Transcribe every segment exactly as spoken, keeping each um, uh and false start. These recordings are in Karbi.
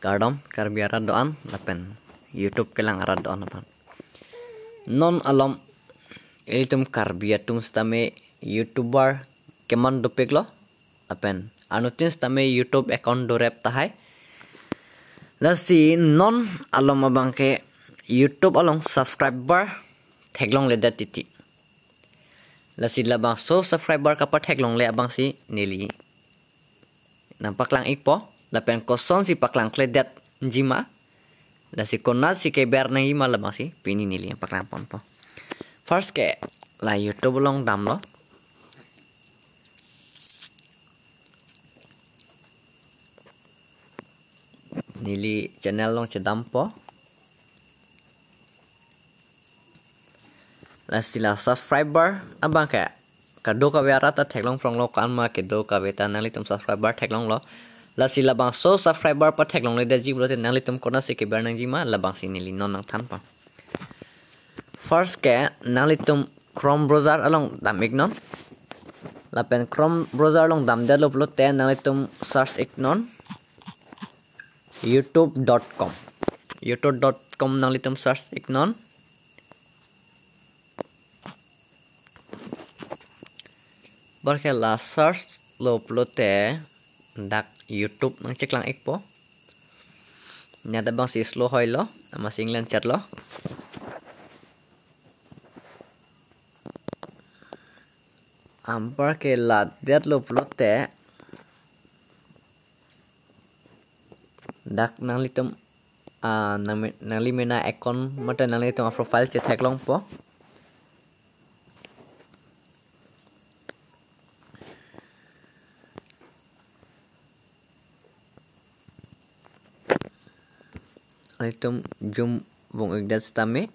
Kardom Karbi arat do-an lapen YouTube kelang arat do-an aphan. Non alom ilitum Karbi atum sitame YouTuber keman dopiklo lapen anuttin sitame YouTube account dorep tahai. Lasi non alom abangke YouTube along subscriber theklongledet titi. Lasi labangso subscriber kapatheklongle abangsi neli nangpaklang-ikpo lapen kosonsi paklangkledetji ma, lasi konatsi keber nangjima labangsi pini neli nangpaklangponpo. First ke la YouTube along damlo. Neli channel along chedampo. Lasi la subscriber abangke kadokave arat ta theklong pronglo, ko-an ma kedo kave ta nanglitum subscriber theklonglo. Lasi labangso subscriber patheklongledetji pulote nanglitum konatsi keber nangjima labangsi neli non nangthanpo. First ke nanglitum Chrome browser along dam-iknon. Lapen Chrome browser along damdetlo pulote nanglitum search-iknon youtube dot com. Youtube dot com nanglitum search-iknon. Anparke la search lo pulote dak YouTube nangcheklang-ikpo. Net abangsi slow hoilo, amatsi inglenchetlo. Anparke la detlo pulote dak nanglitum, ah, nangme-, nangli mena account mate nanglitum aprofile chetheklongpo. Nanglitum zoom vung-ikdet sitame.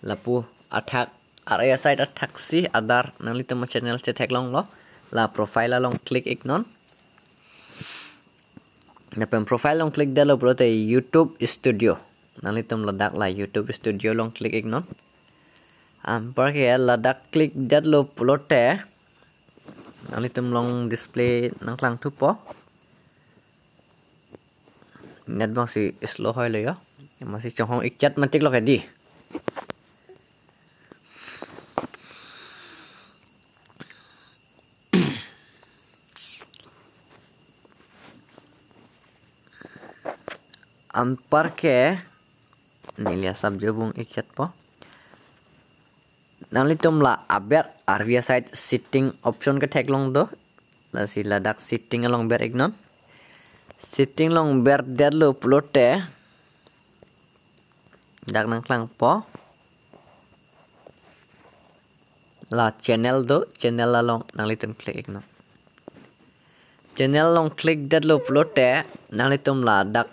Lapu athak, ar-e aside athaksi adar nanglitum channel chetheklonglo. La profile along click-iknon. Lapen profile along click detlo pulote YouTube Studio. Nanglitum ladak la YouTube Studio along click-iknon. Anparke ladak click detlo pulote nanglitum along display nangklangthupo. Net abangsi slow hoilo yo. Amatsi chonghong-ikchet matik lo ke di. Anparke neli asap jo vung-ikchetpo. Nanglitum la aber arvi aside setting option ketheklong do. Lasi ladak setting along ber-iknon. Setting along berdetlo pulote dak nangklangpo. La channel do, channel along nanglitum click-iknon. Channel along click detlo pulote nanglitum ladak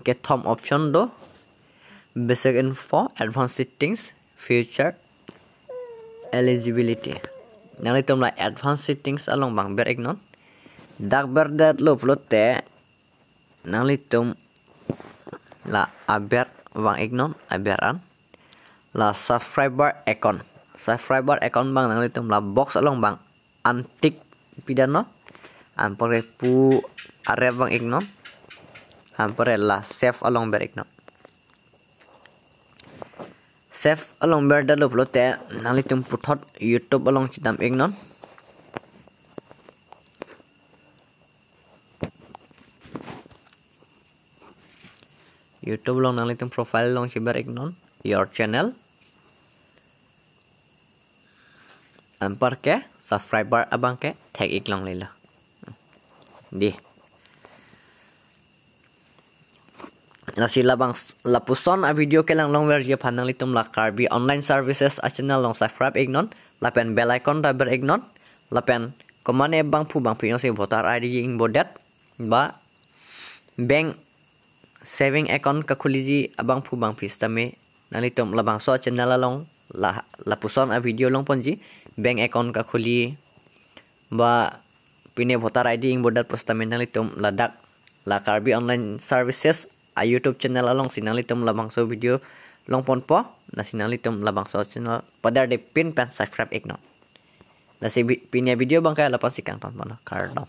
kethom option do. Basic info, advanced settings, feature, eligibility. Nanglitum la advanced settings along abang ber-iknon. Dak berdetlo pulote nanglitum la aber vang-iknon, aber an. La subscriber account. Subscriber account abang nanglitum la box along abang untick pidannon. Anparke pu arep vang-iknon. Anparke la save along ber-iknon. Save along berdetlo pulote nanglitum puthot YouTube along chedam-iknon. YouTube along nanglitum profile along cheber-iknon your channel. Anparke subscriber abangke thek-iklonglelo. Di. Lasi labang s-, lapuson a-video kelang longverji aphan nanglitum la Karbi Online Services a-channel along subscribe-iknon. Lapen bell icon ta ber-iknon. Lapen komatne bangphu bangphi jongsi voter I D ingbodet ba bank saving account kakhuliji abangphu bangphi sitame nanglitum labangso a-channel along la, lapuson a-video longponji, bank account kakhuli ba pine voter I D ingbodet pusitame nanglitum ladak la Karbi Online Services a-YouTube channel alongsi nanglitum labangso video longponpo. Lasi nanglitum labangso channel padar de pin pen subscribe iknon. Lasi vi- pini avideo abangke lapu-an si kangton ponlo, kardom.